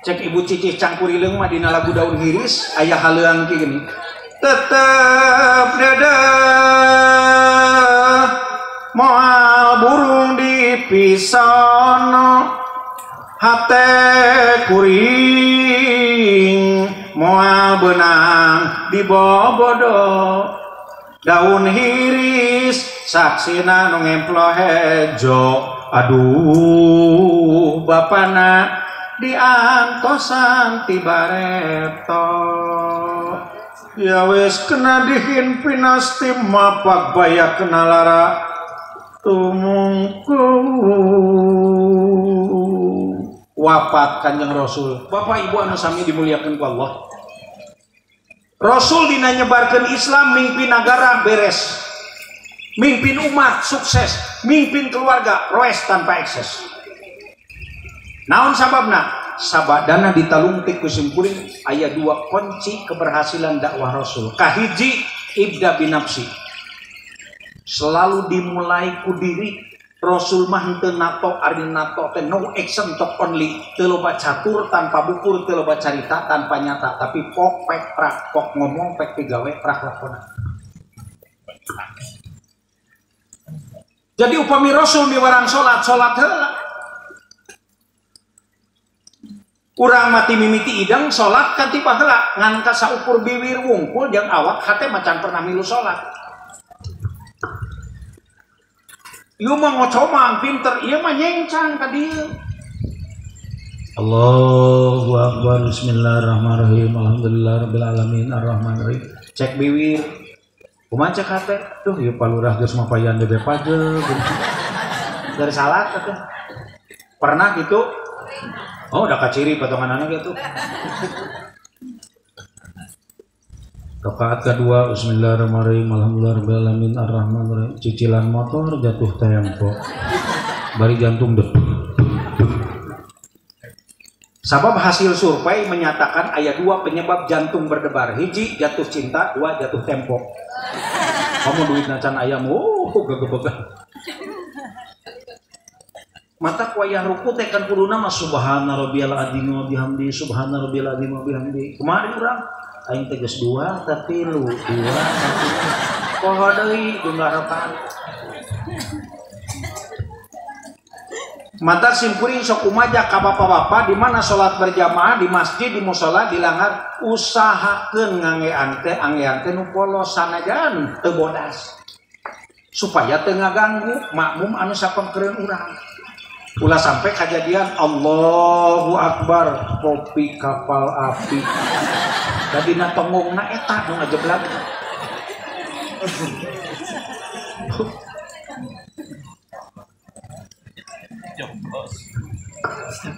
Cek ibu cicih cangkurileung mah dina lagu daun hiris aya haleuang kieu gini. Tetep dedeh moal burung dipisono hate kuring moal benang dibobodo daun hiris saksina nu ngemplo hejo aduh bapana diantosan ti bareto ya wis kena dihin pinasti mapak bayak kena lara tumungku wafat Kanjeng Rasul. Bapak Ibu anu sami dimuliakan ku Allah. Rasul dina nyebarkeun Islam mingpin nagara beres, mingpin umat sukses, mingpin keluarga roes tanpa ekses. Naon sababna? Sabadana ditalungtik ku simkuring aya dua kunci keberhasilan dakwah Rasul. Kahiji ibda binafsi. Selalu dimulai ku diri. Rasul mah henteu nato ari nato teh no action talk only. Teu loba catur tanpa bukur, teu loba carita tanpa nyata, tapi pok pek prak pok ngomong pek pigawe prak lakona. Jadi upami Rasul miwarang salat, salat heula. Urang mati mimiti idang salat kan tiba heula ngan ka saukur biwir wungkul jeung awak hate macan pernah milu salat. Ieu mah ngocomang pinter, ieu mah nyengcang ka dieu. Allahu akbar, bismillahirrahmanirrahim, alhamdulillahirabbil alamin, arrahmanirrahim. Cek biwir. Kumaha cek hate? Duh ieu palurah geus mapayan bebe pajeg. Dari salat atuh. Pernah gitu? Oh, udah kaciri potongan anak gitu. Rakaat kedua, bismillahirrahmanirrahim, alhamdulillahirabbil alamin, arrahmanirrahim. Cicilan motor jatuh tempo. Bari jantung deg. Sabab hasil survei menyatakan aya dua penyebab jantung berdebar. Hiji jatuh cinta, dua jatuh tempo. Kamu duit nacan ayam, oh gegebegan. Mata wayah ruku teh kan kuduna mah subhana rabbiyal azim wa bihamdi, subhana rabbiyal azim wa bihamdi. Kumaha urang? Aing teh geus 2 tapi 3, 2 tapi poho deui jumlah rakaat. Mata simkuring sok umaja ka bapak-bapak di mana salat berjamaah di masjid, di musala, di langgar, usahakeun ngangean teh angean teh nu polos sanajan teu bodas. Supaya teu ngaganggu makmum anu sapengkeureun urang. Ulah sampai kejadian Allahu Akbar kopi kapal api. Tadina tonggongna eta nu ngajeblak.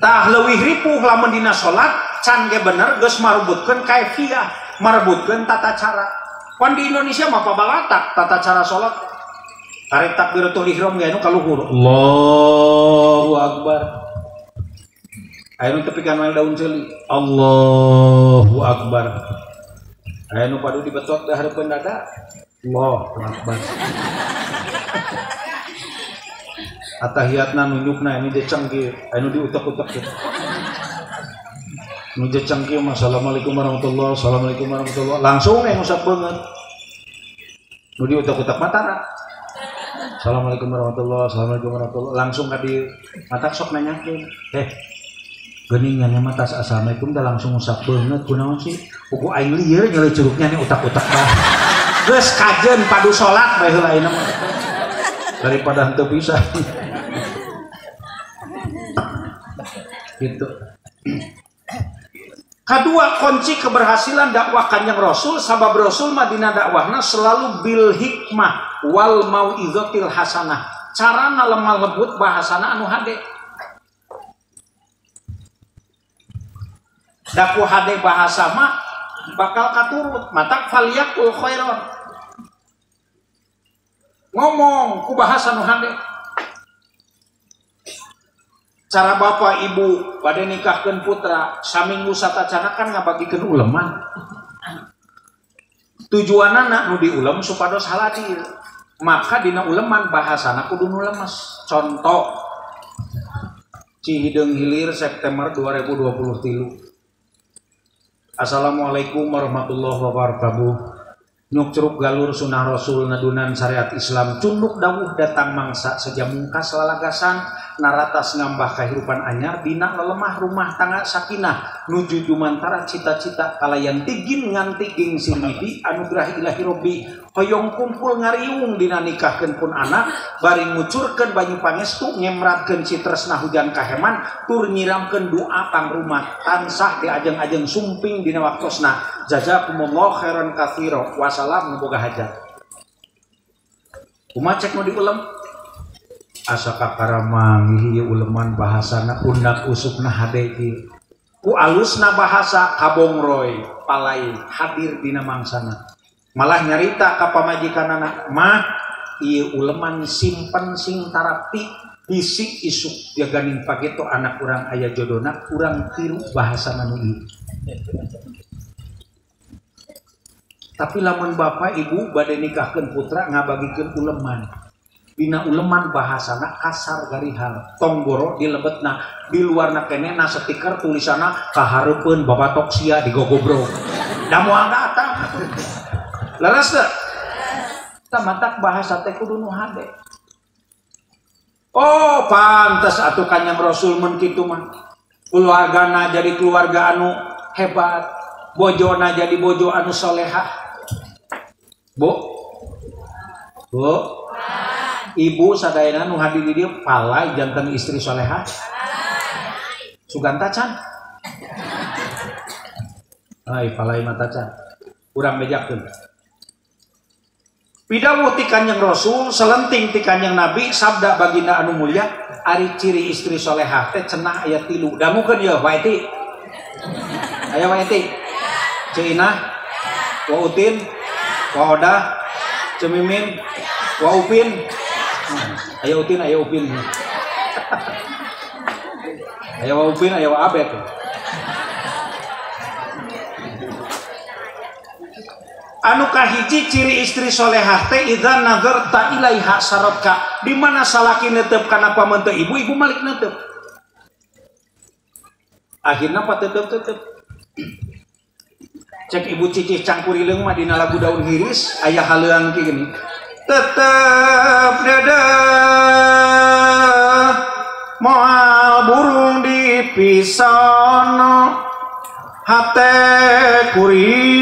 Tah leuwih ripuh lamun dina salat can ge bener geus marebutkeun kaifiah, marebutkeun tata cara. Pan di Indonesia mah pabalatak tata cara salat. Karek takbiratul ihram ge anu ka luhur. Allahu Akbar. Aya nu tepikan wae daun ceuli. Allahu Akbar. Aya nu padu dibetot di hareupeun dada. Allahu Akbar. Atahiyatna nunjukna ini jeceng kieu, aya nu diutek-utek kieu. Nu jeceng kieu mah assalamualaikum warahmatullahi, assalamualaikum warahmatullahi. Langsung we ngusap beungeut. Nu diutek-utek mah tara. Assalamualaikum warahmatullahi, assalamualaikum warahmatullahi. Langsung ka dieu. Matak sok nanyakeun. Geuning nya mah tas assalamualaikum teh langsung ngusap beungeut kunaon sih? Puku aing lieur nyele curugnya nih utak-utak bah. Geus kajeun padu salat bae heula ayeuna mah. Daripada henteu bisa. Gitu. Kedua kunci keberhasilan dakwah Kanjeng Rasul, sabab Rasul madina dakwahna selalu bil hikmah wal mau'izatil hasanah. Carana lemah lembut, bahasana anu hade. Daku hade bahasa mah bakal katurut, matak faliyakul khairon. Ngomong ku bahasa nu hade. Cara bapak ibu pada nikahkeun putra saminggu satacana kan ngabagikeun uleman. Tujuanana nu diulem supados haladir. Maka dina uleman bahasana kudu nu lemes. Contoh, Cihideung Hilir September 2023. Assalamualaikum warahmatullahi wabarakatuh. Nyuk ceruk galur sunah rasul nadunan syariat Islam cunduk dawuh datang mangsa sejamungkas lalagasan naratas ngambah kahirupan anyar dina lelemah rumah tangga sakinah nuju jumantara cita-cita kalayan tigin nganti gengsi midi anugerah ilahi robbi hoyong kumpul ngariung dina nikahkeun pun anak bari ngucurkeun banyu pangestu ngemratkeun citresna hujan kaheman tur nyiramkeun doa pangrumah tansah diajeng-ajeng sumping dina waktosna jazakumullah khairan katsira. Wassalam nu boga hajat. Kumaha cek nu diulem? Asa kakaramang ieu uleman bahasana undak usupna hade ieu. Ku alusna bahasa kabongroy palai hadir dina mangsana. Malah nyarita ka pamajikanana, mah ieu uleman simpen sing tarapti bisi isuk jaganing pageto anak urang aya jodona urang tiru bahasana nu ieu. Tapi lamun bapak ibu bade nikahkeun putra ngabagikeun uleman. Dina uleman bahasana kasar garihal. Tong boro dilebetna, di luarna keneh na stiker tulisanna kahareupeun babatok sia digogobrok. Da moal datang. Leres teu? Tah matak bahasa teh kudu nu hade. Oh, pantes atuh Kanjeng Rasul mun kitu mah. Keluargana jadi keluarga anu hebat, bojona jadi bojo anu solehah. Bu, bu, ibu sadayana nu hadir di dieu palai janten istri solehah. Suganta can? Ai palai mata can. Urang bejakeun. Pidawuh ti Kanjeng Rasul, selenting ti Kanjeng Nabi, sabda baginda anu mulia, ari ciri istri solehah teh cenah aya 3. Dangukeun yeuh Wa Eti. Aya Wa Eti. Ceu Inah, Wa Utin, Wa Odah, Cemimin, Wa Upin. Aya Utin, aya Upin. Aya Wa Upin, aya Wa Abet. Anu kahiji ciri istri solehah teh idza nazarta ilaiha saratka. Di mana salaki netep kana pameunteu ibu, ibu malik netep. Akhirna patetep-tetep. Cek ibu cicih cangkurileung mah dina lagu daun hiris aya haleuang ki gini. Tetep dedeh moal burung di pisono hate kuring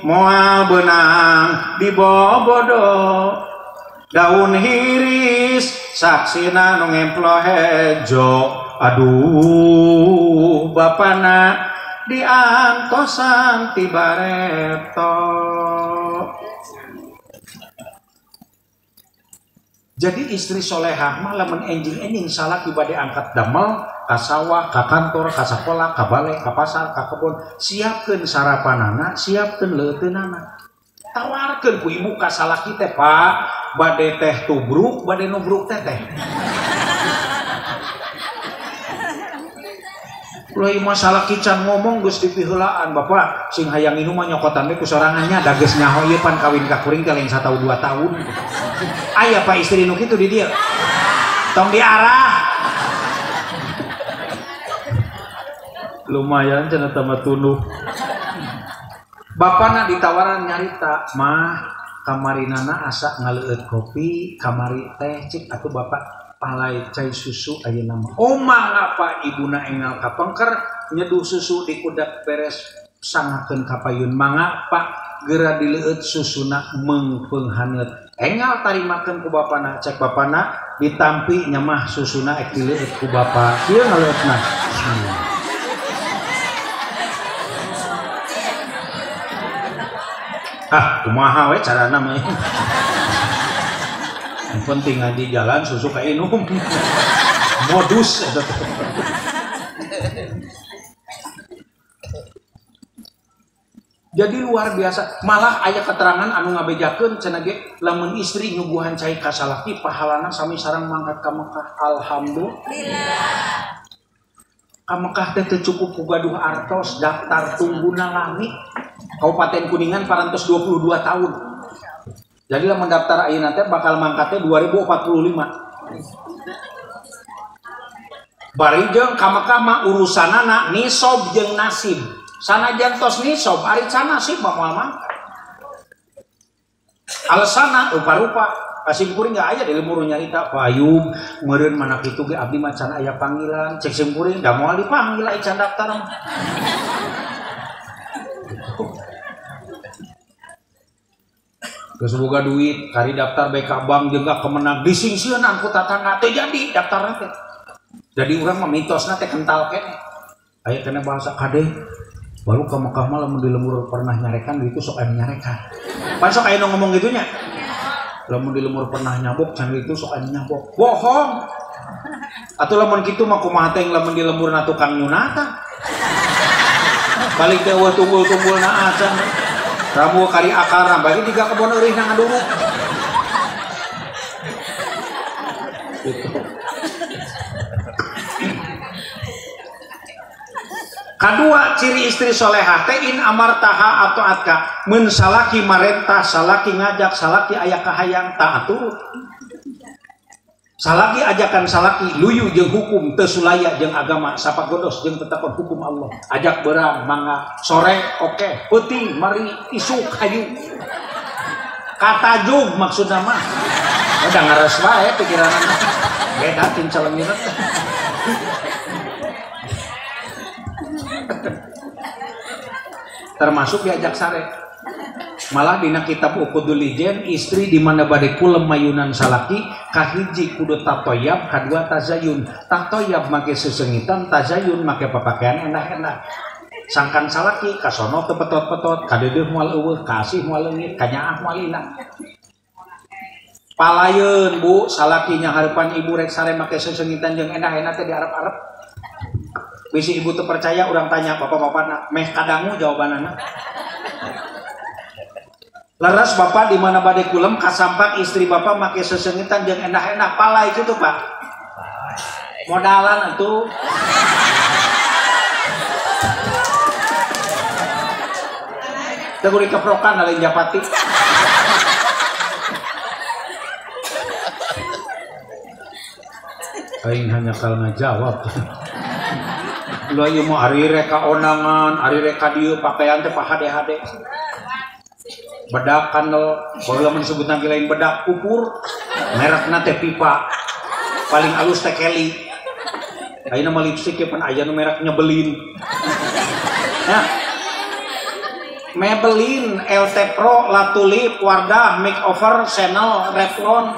moal benang di bobodo daun hiris saksina nu ngemplo hejo aduh bapana diantosan ti bareto. Jadi istri solehah mah lamun enjing-enjing salaki bade angkat damel ka sawah, ka kantor, ka sakola, ka bale, ka pasar, ka kebon, siapkeun sarapanana, siapkeun leuteunana. Tawarkeun ku ibu ka salaki teh, Pak, bade teh tubruk, bade nubruk teh teh. Ulah ieu masalah kican ngomong geus dipiheulaan bapak sing hayang inum mah nyokotan we ku sorangannya da geus nyaho ieu pan kawin ka kuring teh lain 1 2 tahun. Aya pak istri nu kitu di dieu. Tong diarah. Lumayan cenah tambah tunduh. Bapana ditawaran nyarita, mah kamarinana asa ngaleueut kopi, kamari teh cik atuh bapak palai cai susu ayeuna mah. Oh mangga pak ibuna engal kapengker nyeduh susu dikudak beres sangakeun ka payun mangga pak geura dileueut susuna meungpeung haneut. Engal tarimakeun ku bapana cek bapana ditampi nyamah susuna ek dileueut ku bapa. Kieu ngaleueutna. Bismillah. Ah, kumaha we carana mah. Yang penting ngaji jalan susu ka inum. Modus eta teh. Jadi luar biasa. Malah aya keterangan anu ngabejakeun cenah ge lamun istri nyuguhan cai ka salaki pahalana sami sareng mangkat ka Mekah. Alhamdulillah. Ka Mekah teh teu cukup ku gaduh artos, daftar tungguna lami. Kabupaten Kuningan parantos 22 tahun. Jadi lamun daftar ayeuna teh bakal mangkatnya 2045. Bari jeung ka Mekah mah urusanana nisob jeung nasib. Sanajan tos nisob ari can nasib mah moal mah. Alasana rupa-rupa kasim kuring nggak aya di lembur nyarita Pak Ayub meureun mana kitu ge abdi mah can aya panggilan cek sim kuring da moal dipanggil ai can daftar. Geus boga duit kari daftar bae ka bank jeung ka kemenang disingsieunan ku tatangga teu jadi daftarna teh. Jadi urang mah mitosna teh kental keneh. Aya keneh bahasa kade baru ka Mekah mah lamun di lembur pernah nyarekan itu sok aya nyarekan. Pan sok aya nu ngomong gitu nya. Lamun di lembur pernah nyabok can itu sok aya nyabok. Bohong. Atuh lamun kitu mah kumaha teh lamun di lembur na tukang nyunata. Balik teh eueuh tunggul-tunggulna acan. Ramu kari akar bagi tiga kebon eurih na ngaduruk. Gitu. Kadua ciri istri solehah teh in amartaha atau atka mun salaki marentah salaki ngajak salaki aya kahayang taat turut. Salaki ajakan salaki luyu jeung hukum teu sulaya jeung agama sapagodos jeung tetepon hukum Allah. Ajak berang mangga sore oke peuting mari isuk hayu. Katajug maksudna mah. Udah ngares wae pikiranana. Beda tin calengirna. Termasuk diajak sare. Malah dina kitab Uqudul Lijen istri di mana bade kulem mayunan salaki kahiji kudu tatoyab kadua tazayun. Tatoyab make sesengitan, tazayun make papakaian endah-endah. Sangkan salaki kasono teu petot-petot, kadeudeuh moal eueuh, kaasih moal leungit, kanyaah moal ilang. Palayeun Bu, salaki nya hareupan ibu rek sare make sesengitan jeung endah-endah teh diarep-arep. Bisi ibu teu percaya urang tanya bapak-bapakna, meh kadangu jawabanana. Leres bapak di mana bade kulem kasampak istri bapak make sesengitan jeung endah-endah palai kitu Pak. Modalan atuh. Teu kudu keprokan lain japati. Aing hanya kal ngajawab. Lah ieu mah ari rek ka ondangan, ari rek ka dieu pakaian teh pahade-hade. Bedak kandel, baheula mun disebutna ge lain bedak pupur, merekna teh pipa. Paling alus teh Kelly. Ayeuna mah lipstik ge pan aya nu merek nyebelin. Nah. Maybelline, LT Pro, La Tulip, Wardah, Makeover, Chanel, Revlon.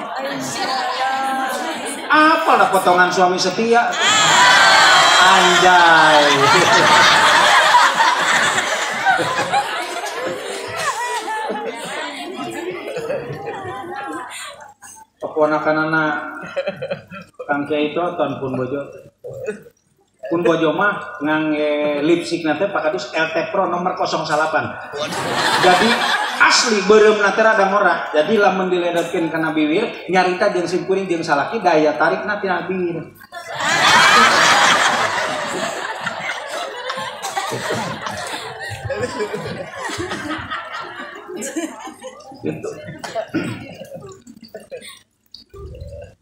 Apalah potongan suami setia. Anjay. Keponakanana Kang Kiai Toton pun bojo. Pun bojo mah ngangge lipstik nate pakadus LT Pro nomor 08. Jadi asli beureumna teh rada ngora. Jadi lamun diledotkeun kana bibir nyarita jeung simkuring jeung salaki daya tarikna tina bibir. Gitu.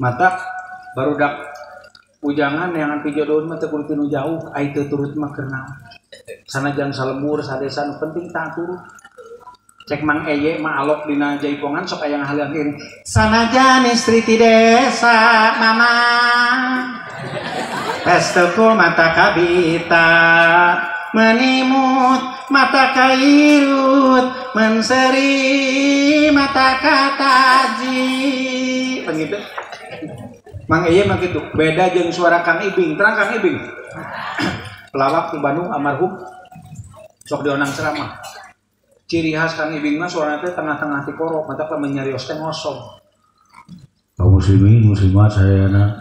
Mata barudak pujangan yang pijodohun mah teu kudu tinu jauh, ai teu turut mah keur naon. Sanajan salembur sadesa nu penting tah turut. Cek Mang Eye mah alok dina jaipongan sok aya ngahalian ieu. Sanajan istri ti desa mama pestuku mata kabita menimut mata kairut menseri mata kataji. Begitu. Mang Eye mah kitu, beda jeung suara Kang Ibing. Terang Kang Ibing. Pelawak di Bandung almarhum sok dionang ceramah. Ciri khas Kang Ibing mah suarana teh tengah-tengah ti korok, matak lamun nyarios teh ngosong. Kaum muslimin muslimat sadayana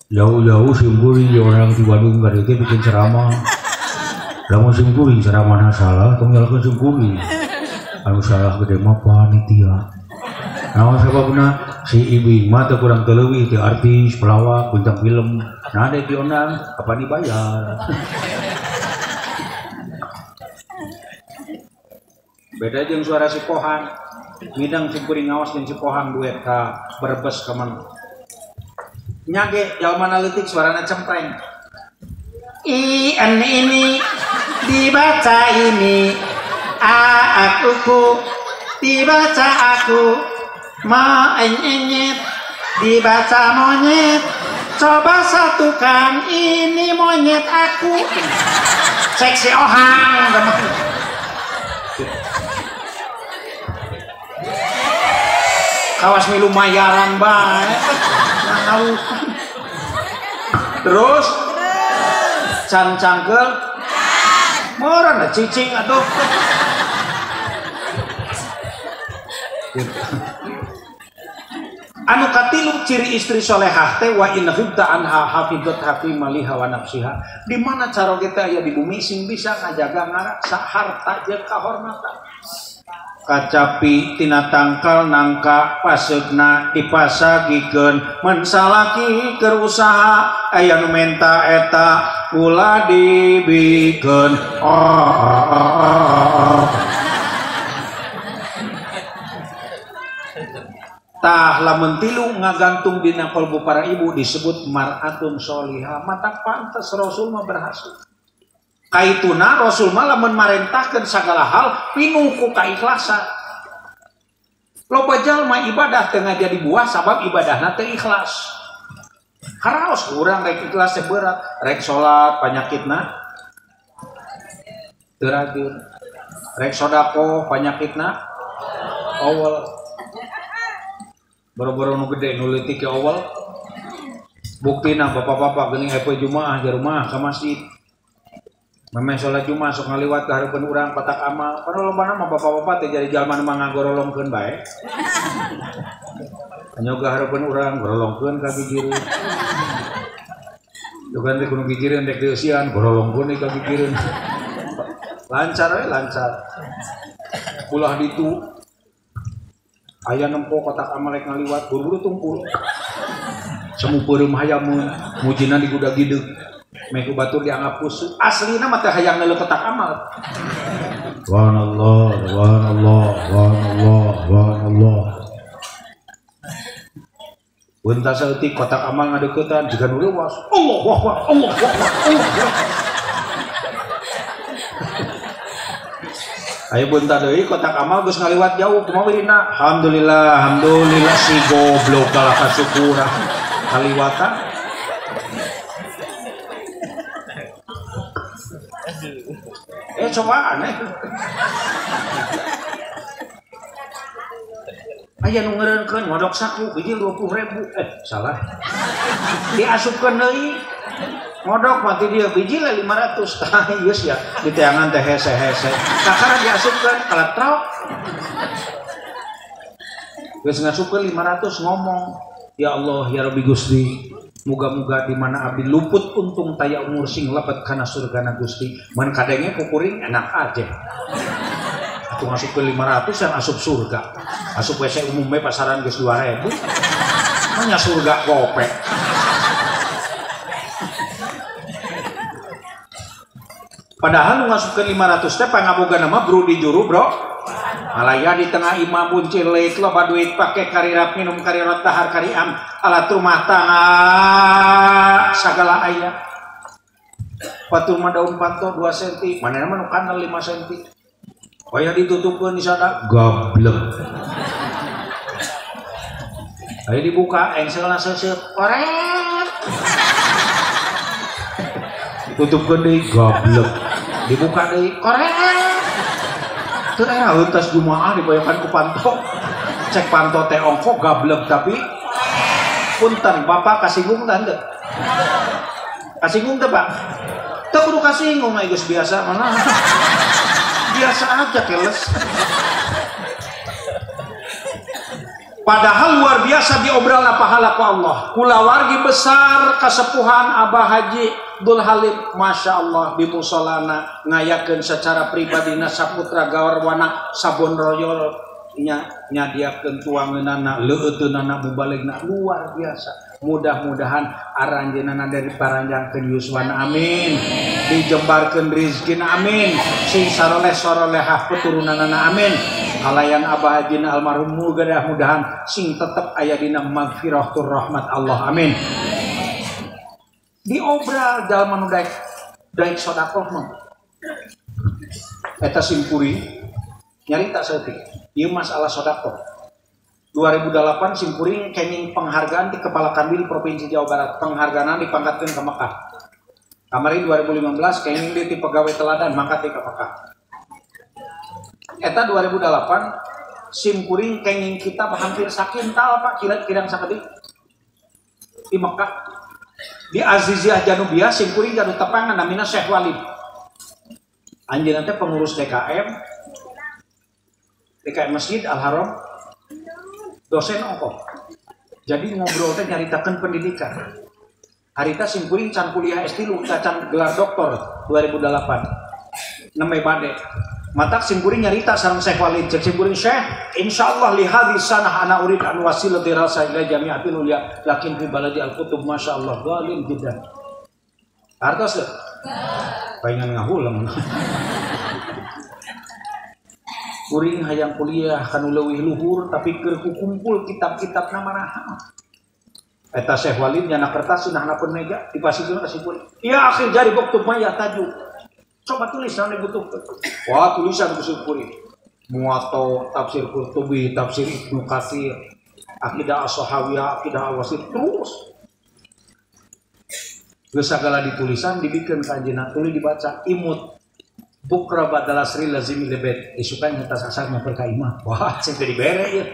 jauh-jauh simkuring orang di Bandung ka dieu bikin ceramah. Lamun simkuring ceramahna salah, tong nyalahkeun simkuring. Anu salah gede mah panitia. Naon sababna si Ibing mah teu kurang teu leuwih teu artis, pelawak, bintang film. Nah dek diondang, kapan dibayar? Beda jeung suara si Pohan. Ngidang simkuring ngaos jeung si Pohan duet ka Brebes ka mana. Nyage jalma leutik suarana cempreng. I N ini dibaca ini, A aku dibaca aku, ma enyet dibaca monyet. Coba satukan ini monyet aku. Seksi ohang teman. Kawas milu mayaran bae. Terus can cangkel moran cicing atuh. Anu katilu ciri istri solehah teh wa in ghibta anha hafizat hafi maliha wa nafsiha. Di mana cara kita aya di bumi sing bisa ngajaga ngaraksa harta jeung kahormatan. Kacapi tina tangkal nangka paseukna dipasagikeun mun salaki keur usaha aya nu menta eta ulah dibikeun. Tah lamun tilu ngagantung dina kolbu para ibu disebut mar'atun sholihah. Mata pantes Rasul mah berhasil. Kaituna Rasul mah lamun marentahkeun sagala hal pinuh ku kaikhlasan. Loba jalma ibadah teu ngajadi buah sabab ibadahna teu ikhlas. Karaos urang rek ikhlas teh berat, rek salat panyakitna teu rajin, rek sedekah panyakitna awal. Boro-boro nu gede nu leutik ke awal. Buktina bapak-bapak geuning aya poe Jumaah jarumah ka masjid. Memeh salat Jumaah sok ngaliwat ka hareupeun urang kotak amal. Padahal lobana mah bapak-bapak teh jadi jalma nu mah ngagorolongkeun bae. Anyoga hareupeun urang gorolongkeun ka gigireun. Dugan teh kudu gigireun rek dieusian gorolongkeun ka gigireun. Lancar we lancar. Ulah ditu aya nempo kotak amal rek ngaliwat buru-buru tungkul. Semu peureum hayamun mujina digudag-gideug. Meh ku batur dianggap kusut. Aslina mah teh hayang neuleuh kotak amal. Subhanallah, subhanallah, subhanallah, subhanallah. Bentar saeutik kotak amal ngadeuketan jiga nu leuwas. Allahu akbar, Allahu akbar, Allahu akbar. Ayo bentar deui kotak amal geus ngaliwat jauh kumaha wirina? Alhamdulillah, alhamdulillah si goblok kalah kasyukuran. Kaliwatan. Coba aneh. Aya nu ngeureunkeun ngodok saku bijil 20.000. Salah. Diasupkeun deui. Ngodok mati dia bijil 500. Tah geus ya diteangan teh hese-hese. Kakara diasupkeun kaletrok. Geus ngasupkeun 500 ngomong, "Ya Allah, ya Rabbi Gusti, muga-muga di mana abdi luput untung taya umur sing lebet kana surgana Gusti." Man kadenge kukuring enak aja. Atuh ngasupkeun 500 yang asup surga. Asup WC umumnya pasaran geus 2000. Manya surga gope. Padahal nu ngasupkeun 500 teh pangaboga nama bro di juru bro. Malaya di tengah imah buncir leit loba duit pake karirap minum karirot dahar kariam alat rumah tangga sagala aya. Batur mah daun panto 2 cm, manehna mah nu kanal 5 cm. Waya ditutupkeun di sana gablek. Aya dibuka engselna seuseut koret. Tutupkeun deui gablek. Dibuka deui koret. Teu era heutas Jumaah dibayakan ku panto. Cek panto teh ongkok gablek tapi punten bapak kasinggung tah henteu? Kasinggung teh Pak? Teu kudu kasinggung mah geus biasa mana. Biasa aja keles. Padahal luar biasa diobrolna pahala ku Allah. Kulawargi besar kasepuhan Abah Haji Dul Halim, Masya Allah di musolana ngayakeun secara pribadina saputra gawarwana sabon royol nya nyadiakeun tuangeunana leueuteunana mubaligna luar biasa. Mudah-mudahan aranjeunana dari paranjangkeun yuswana amin, dijembarkeun rizkina amin, sing saroleh sorolehah keturunanana amin. Kalayan Abah Hajina almarhum mudah-mudahan sing tetep aya dina magfirah tur rahmat Allah amin. Diobral jalma nu daek daek sedekah mah. Eta simkuring nyarita saeutik. Ieu masalah sedekah. 2008 simkuring kenging penghargaan di Kepala Kanwil Provinsi Jawa Barat. Penghargaan dipangkatkeun ka Mekah. Kamari 2015 kenging di pegawai teladan mangkat di ka Mekah. Eta 2008 simkuring kenging kitab hampir sakintal Pak kira-kira sakedik di Mekah. Di Aziziyah Janubiyah simkuring gaduh tepangan namina Syekh Walid. Anjeunna teh pengurus DKM DKM Masjid Al Haram, dosen ongkoh. Jadi ngobrol teh nyaritakeun pendidikan. Harita simkuring can kuliah S3, can gelar doktor 2008. Nembe bade. Matak simkuring nyarita sareng Syekh Walid, cek simkuring Syekh, insyaallah li hadhihi sanah ana urid an wasila dirasa ila jami'atil ulya, lakin fi baladi al-kutub masyaallah ghalim jiddan. Artos teu? Paingan ngahulang. Kuring hayang kuliah kanu leuwih luhur tapi keur kukumpul kitab-kitabna maraha. Eta Syekh Walid nyana kertas sunah handapeun meja dipasikeun ka simkuring. Ya akhir jari waktub mah ya taju. Coba tulis naon dibutuhkeun. Wah, tulisan ku simkuring. Muwatta, tafsir Qurtubi, tafsir Ibnu Katsir, akidah As-Sahawiyah, akidah Al-Wasit, terus. Geus sagala ditulisan dibikeun ka anjeunna tuluy dibaca imut. Bukra badal asri lazimi lebet isukan ngetas asar nyamper ka imah. Wah, sing teu dibere ieu.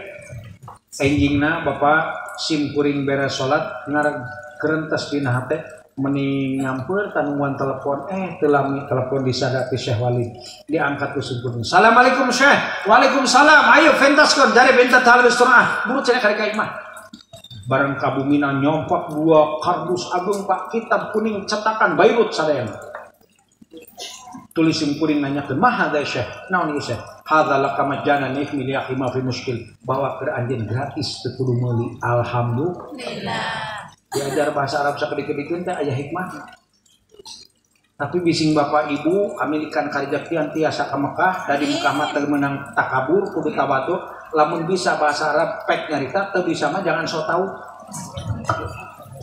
Enjingna bapak simkuring beres salat ngareg kerentes dina hate meni nyamper tanungguan telepon teu lami telepon disadapi Syekh Walid diangkat ku simkuring. Assalamualaikum Syekh. Waalaikumsalam. Ayo pentaskeun jare benta talbis surah. Buru cenah ka imah. Bareng kabumina nyompak dua kardus agung Pak kitab kuning cetakan Beirut sadayana. Tulis simkuring nanyakeun maha da Syekh. Naon ieu Syekh? Hadza laka majana nihmi li akhi ma fi muskil. Bawa keur anjeun gratis teu kudu meuli. Alhamdulillah. Diajar bahasa Arab sakedik-kedikeun teh aya hikmahna. Tapi bising bapak ibu kamilikan karijaktian tiasa ka Mekah da di Mekah mah teu meunang takabur kudu tawadhu. Lamun bisa bahasa Arab pek nyarita teu bisa mah jangan sok tahu.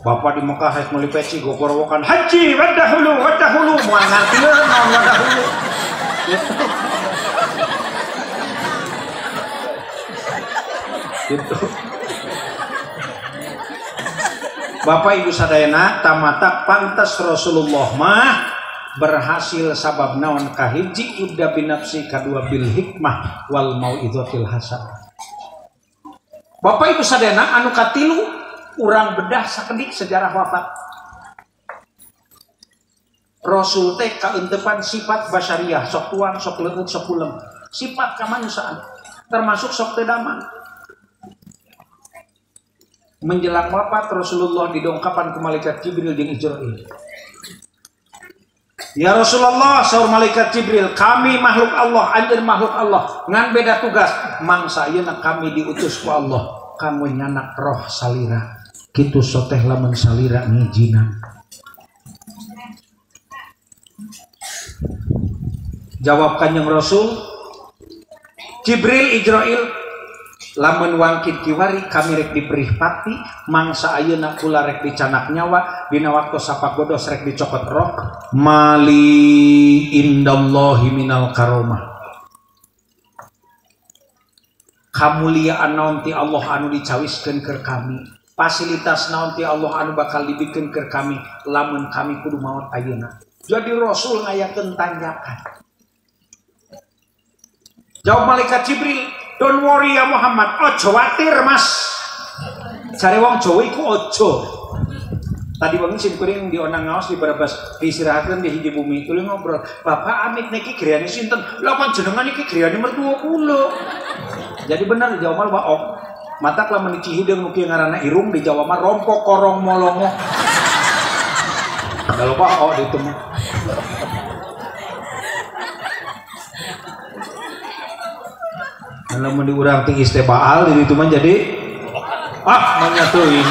Bapak di Mekah rek meuli peci gogorowokan haji wadahulu wadahulu moal ngartieun naon wadahulu. Gitu. Gitu. Bapak Ibu sadayana tamatak pantas Rasulullah mah berhasil sabab naon kahiji ibda binafsi kadua bil hikmah wal mau'izatil hasanah. Bapak Ibu sadayana anu katilu urang bedah sakedik sejarah wafat. Rasul teh kaentepan sifat basyariah, sok tuang, sok leueut, sok kulem. Sifat kamanusiaan, termasuk sok teu damang. Menjelang wafat Rasulullah didongkapan ku malaikat Jibril jeung Israil. Ya Rasulullah, saur malaikat Jibril, kami makhluk Allah, anjeun makhluk Allah, ngan beda tugas. Mangsa ayeuna kami diutus ku Allah, kanggo nyanak roh salira. Kitu soteh lamun salira ngijinan. Jawab Kanjeng Rasul, Jibril Ijrail, lamun wangkit kiwari kami rek diperih pati, mangsa ayeuna kula rek dicanak nyawa, dina waktu sapagodos rek dicokot roh, mali indallahi minal karomah. Kamuliaan naon ti Allah anu dicawiskeun keur kami, fasilitas naon ti Allah anu bakal dibikeun keur kami lamun kami kudu maot ayeuna. Jadi Rasul ngayakeun tanjakan. Jawab malaikat Jibril, don't worry ya Muhammad, ojo watir mas. Cari wong Jawa iku ojo. Tadi wengi simkuring dionang ngaos di Brebes, diistirahatkeun di hiji bumi, tuluy ngobrol. Bapak amit niki griyane sinten? Lah panjenengan iki griyane mertua kula. Jadi bener di Jawa mah baok. Matak lamun di Cihideung nu kieu ngaranna irung di Jawa mah rompok korong molongo. Da loba oh ditu mah. Lamun di urang teh istibaal di ditu mah jadi ah manyatuin.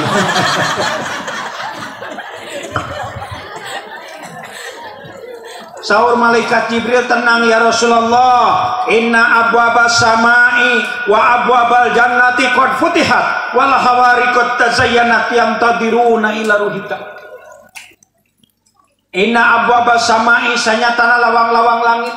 Saur malaikat Jibril, tenang ya Rasulullah, inna abwabas samai wa abwabal jannati qad futihat wal hawari qad tazayyanat yantadiruna ila ruhika. Inna abwaba samai sanyatana lawang-lawang langit.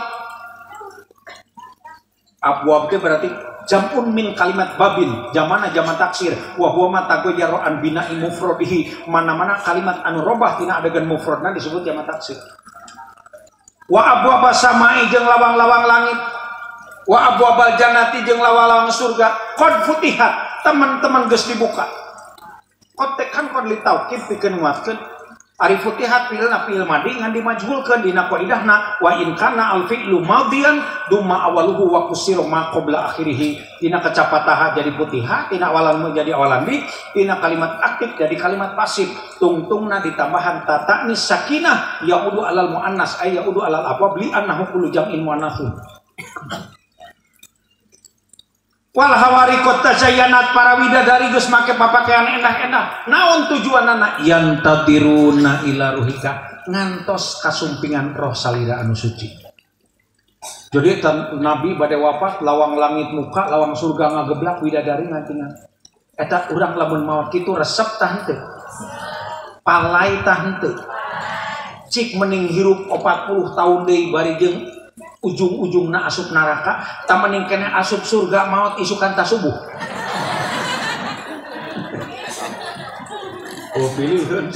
Abwab itu berarti jamun min kalimat babin, jamana jaman taksir, wa huwa ma taghayyara an bina'i mufradihi, mana-mana kalimat anu robah tina adegan mufradna disebut jaman taksir. Wa abwaba samai jeung lawang-lawang langit, wa abwabal jannati jeung lawang-lawang surga, qad futihat, teman-teman geus dibuka. Qad teh kan qad litaukid pikeun nguatkeun. Ari futihat fi'ilna fi'il madi ngan dimajhulkeun dina qaidahna wa in kana al fi'lu madiyan dumma awaluhu wa kusira ma qabla akhirih. Dina kecapataha jadi futihat, tina awalan jadi awalan di, dina kalimat aktif jadi kalimat pasif. Tungtungna ditambahan tata nis sakinah yaudu alal muannas ay yaudu alal abwab li annahu kullu jam'in muannatsun. Wal hawari qad tazayyanat, para widadari geus make papakaian endah-endah. Naon tujuanana? Yantadiruna ila ruhika, ngantos kasumpingan roh salira anu suci. Jadi Nabi bade wafat, lawang langit muka, lawang surga ngageblak, widadari ngantingan. Eta urang lamun maot kitu resep tah henteu? Palai tah henteu? Cik mending hirup 40 tahun deui bari jeung ujung-ujungna asup neraka, ta mending keneh asup surga maot isukan ta subuh. Oh pilihan.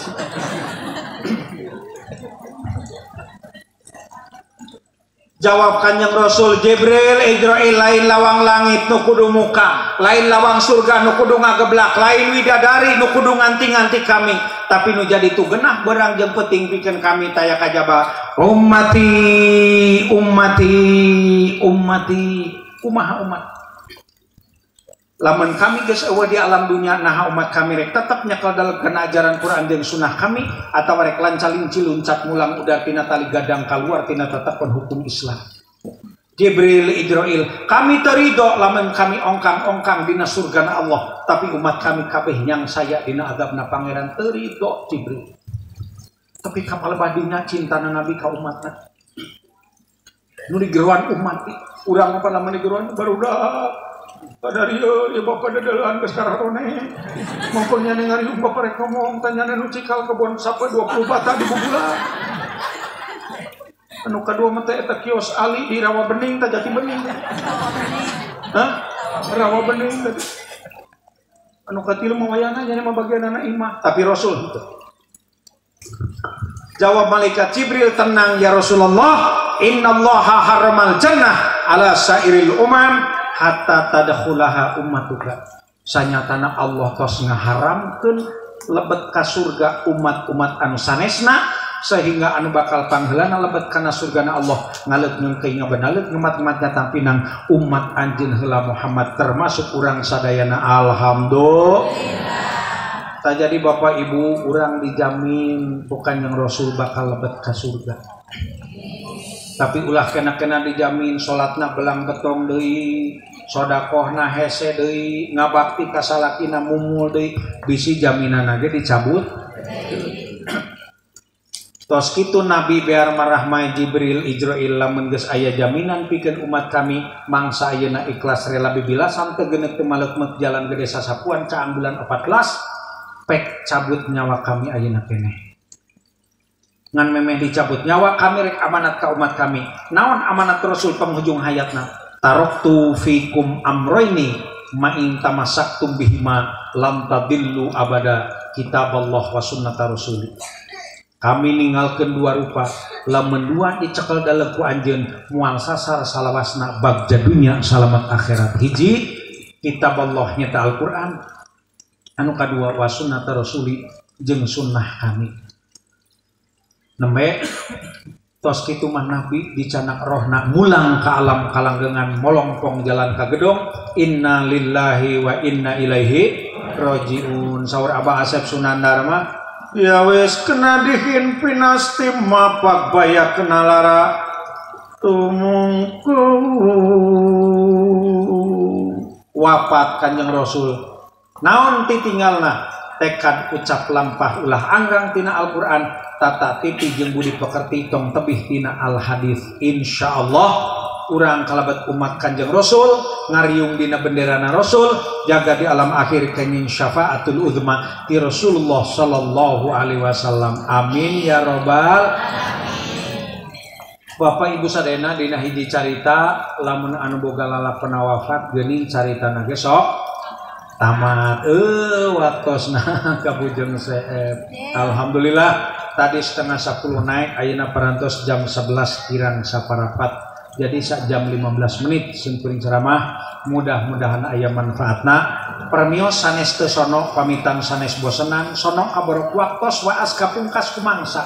Jawab Kanjeng Rasul Jibril, Idrail, lain lawang langit nu kudu muka, lain lawang surga nu kudu ngageblak, lain widadari nu kudu nganti-nganti kami, tapi nu jadi tu genah berang jeung penting pikeun kami taya kajaba ummati ummati ummati. Kumaha umat? Lamun kami geus eueuh di alam dunia, naha umat kami rek tetep nyekel dalam kana ajaran Quran jeung sunnah kami, atawa rek lancalinci luncat mulang udar tina tali gadang kaluar tina tetepkeun hukum Islam. Jibril, Idrail, kami terido lamun kami ongkang-ongkang dina surgana Allah, tapi umat kami kabeh nyang saya dina azabna pangeran. Terido Jibril. Tapi kapal badina cintana Nabi ka umatna. Nu digeruan umat, urang apa lamun digeruan barudak. Padarieu ya bapak dadelan geus kararone. Mongko nya ngariung bapak rek ngomong tanyana nu cikal kebon sape 20 bata di bubula. Anu kadua mah teh eta kios Ali di Rawa Bening tah Jati Bening. Hah? Rawa Bening tadi. Anu katilu mah wayana nya mah bagianana imah, tapi Rasul henteu. Jawab malaikat Jibril, tenang ya Rasulullah, innallaha harramal jannah ala sairil umam hatta tadkhulaha ummatuka. Sanyatana Allah tos ngaharamkeun lebet ka surga umat-umat anu sanesna, sehingga anu bakal pangheulana lebet kana surgana Allah ngaleut ngeukeun ngabenaleut ngemat-ngemat datang pinang umat anjeun heula Muhammad termasuk urang sadayana. Alhamdulillah. Tak jadi bapak ibu urang dijamin bukan yang Rasul bakal lebet ka surga. Tapi ulah kena-kena dijamin salatna belang betong deui, sodakohna hese deui, ngabakti ka salakina mumul deui, bisi jaminanna ge dicabut. Tos kitu Nabi biar marahmai Jibril Ijrail lamun geus aya jaminan pikeun umat kami mangsa ayeuna ikhlas rela bibilasan teu geuneuh teu maleukmeuk jalan gede sasapuan caang bulan 14 pek cabut nyawa kami ayeuna keneh. Ngan memeh dicabut nyawa kami rek amanat ka umat kami. Naon amanat Rasul penghujung hayatna? Taroktu fikum amroini ma in tamassaktum bihima lam tadillu abada kitaballah wa sunnata rasuli. Kami ninggalkeun dua rupa, lamun dua dicekel dalam ku anjeun moal sasar salawasna bagja dunya salamat akhirat. Hiji kitaballah nyata Al-Qur'an, anu kadua wa sunnata rasuli jeung sunnah kami. Nembe tos kitu mah Nabi dicanak rohna mulang ka alam kalanggengan molongpong jalan ka gedong. Inna lillahi wa inna ilaihi rajiun. Saur Abah Asep Sunandar mah ya wis kena dihin pinasti mapak baya kena lara tumungku. Wafat Kanjeng Rasul naon titinggalna tekad ucap lampah ulah anggang tina Al-Qur'an, tata titi jeung budi pekerti tong tebih tina al hadis. Insyaallah urang kalabat umat Kanjeng Rasul ngariung dina benderana Rasul, jaga di alam akhir kenging syafaatul uzma ti Rasulullah sallallahu alaihi wasallam. Amin ya robbal alamin. Bapak Ibu sadayana dina hiji carita lamun anu boga lalapena wafat geuning caritana ge sok tamat waktosna ka Bujeng Seep. Alhamdulillah tadi 9:30 naik ayeuna parantos jam 11 kirang saparapat. Jadi sak jam 15 menit simkuring ceramah, mudah-mudahan aya manfaatna. Permios sanes teu sono pamitan sanes bosenan sono kaborok waktos waas kapungkas kumangsa.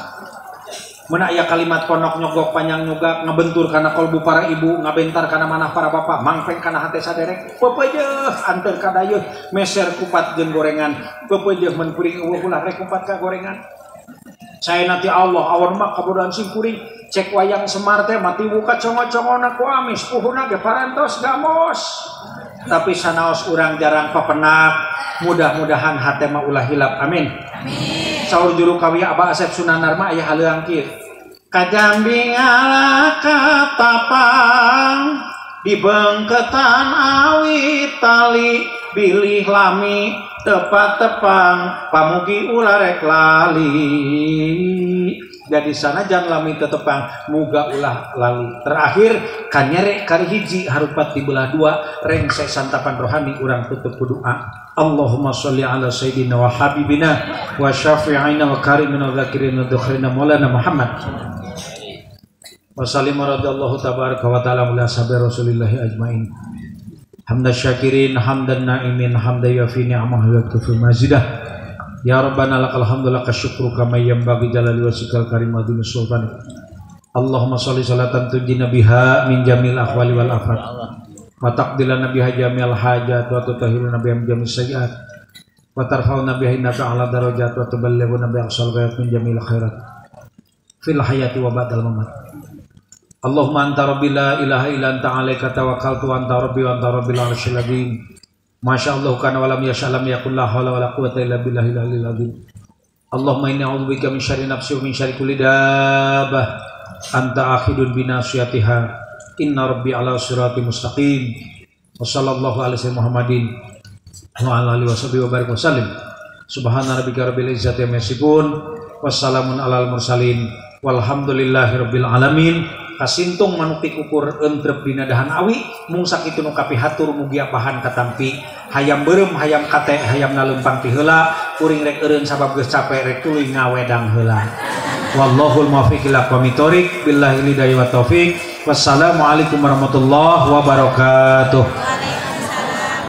Mun aya kalimat ponok nyogok panjang nyogak ngabentur kana kolbu para ibu, ngabentar kana manah para bapak, mangpeng kana hate saderek, pepejeuh anteur kadayeuh meser kupat jeung gorengan, pepejeuh mun kuring eueuh ulah rek kupat ka gorengan. Saya nanti Allah awan mah kabodohan singkuring cek wayang Semar teh mati buka congo-congona ku amis puhuna ge parantos gamos. Tapi sanaos urang jarang papenak, mudah-mudahan hate mah ulah hilap. Amin. Amin. Saur juru kawi Abah Asep Sunanar mah aya haleuang kieu. Kajambi ngala katapang dibengketan awi tali bilih lami tepat tepang pamugi ulah rek lali. Jadi sanajan lami tetepang muga ulah lali. Terakhir kanyere kari hiji harupat dibelah dua rengse santapan rohani urang tutup ku doa. Allahumma sholli ala sayyidina wa habibina wa syafi'ina wa karimina wa dzakirina wa dukhrina maulana Muhammad wa sallim radhiyallahu tabaraka wa ta'ala ala sahabi rasulillahi ajmain. Hamdan syakirin hamdan naimin hamdan yafi ni'amahu wa yakfi mazidah. Ya Rabbana lakal hamdu lakal syukru kama yanbaghi jalali wajhikal karim wa dzul sultan. Allahumma sholli salatan tunjina biha min jamil ahwali wal afat wa taqdilana biha jamil hajat wa tutahhiruna biha min jamil sayyiat wa tarfa'una biha innaka ala darajat wa tuballighuna biha aqsal ghayat min jamil khairat fil hayati wa ba'dal mamat. Allahumma anta rabbi la ilaha illa anta alaika tawakkaltu wa anta rabbi wa anta rabbil arsyil azim. Masyaallah kana wa lam yasha lam yakul la haula wala quwata illa billahil aliyil azim. Allahumma inni a'udzubika min syarri nafsi wa min syarri kulli dabbah anta akhidun bi nasiyatiha. Inna rabbi ala sirati mustaqim. Wa sallallahu ala sayyidina Muhammadin wa ala alihi washabihi wa barik wa sallim. Subhana rabbika rabbil izzati amma yasifun wassalamun alal mursalin walhamdulillahi rabbil alamin. Kasintung manuk tikukur entrep dina dahan awi mung sakitu nu kapihatur mugia bahan katampi hayam beureum hayam kate hayam nalempang ti heula kuring rek eureun sabab geus capek rek tuluy ngawedang heula. Wallahul muwaffiq ila aqwamit thoriq billahi hidayah wa taufik. Wassalamualaikum warahmatullahi wabarakatuh.